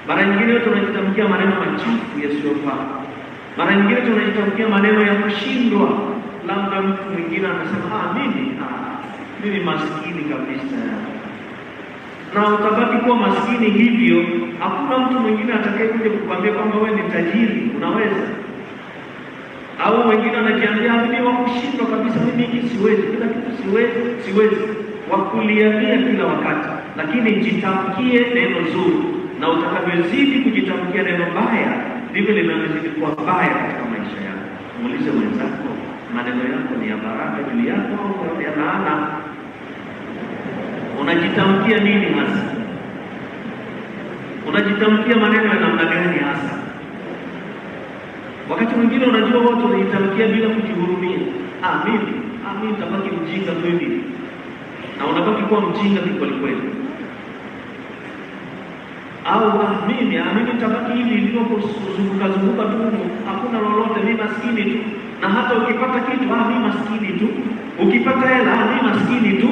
Mara nyingine tunajitamkia maneno machafu yasiyofaa. Mara nyingine tunajitamkia maneno ya kushindwa. Labda mtu mwingine anasema mimi maskini kabisa, na utabaki kuwa maskini hivyo. Hakuna mtu mwingine atakayekuja kukwambia kwamba wewe ni tajiri, unaweza. Au wengine wanajiambia mimi wa kushindwa kabisa, mimi hiki siwezi, kila kitu siwezi, siwezi, wakuliambia kila wakati. Lakini jitamkie neno zuri, na utakavyozidi kujitamkia neno baya ndivyo linavyozidi kuwa baya katika maisha yako. Muulize mwenzako, maneno yako ni ya baraka juu yako au ya laana? Unajitamkia nini hasa? Unajitamkia maneno ya namna gani hasa? Wakati mwingine unajua watu wanajitamkia bila kujihurumia. Mimi nitabaki mjinga tu hivi, na unabaki kuwa mjinga kweli kweli. Au mimi nitabaki hivi hivyo, kuzunguka zunguka tu, hakuna lolote, mimi maskini tu. Na hata ukipata kitu, mimi maskini tu. Ukipata hela, mimi maskini tu.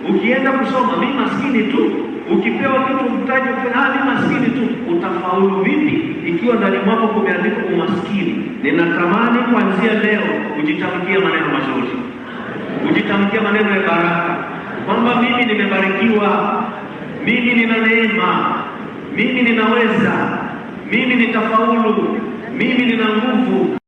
Ukienda kusoma, mimi maskini tu. Ukipewa kitu mtaji, mimi maskini tu. Utafaulu vipi ikiwa ndani mwako kumeandikwa umaskini? Ninatamani kuanzia leo ujitamkie maneno mazuri, ujitamkie maneno ya baraka, kwamba mimi nimebarikiwa, mimi nina neema, mimi ninaweza, mimi nitafaulu, mimi nina nguvu.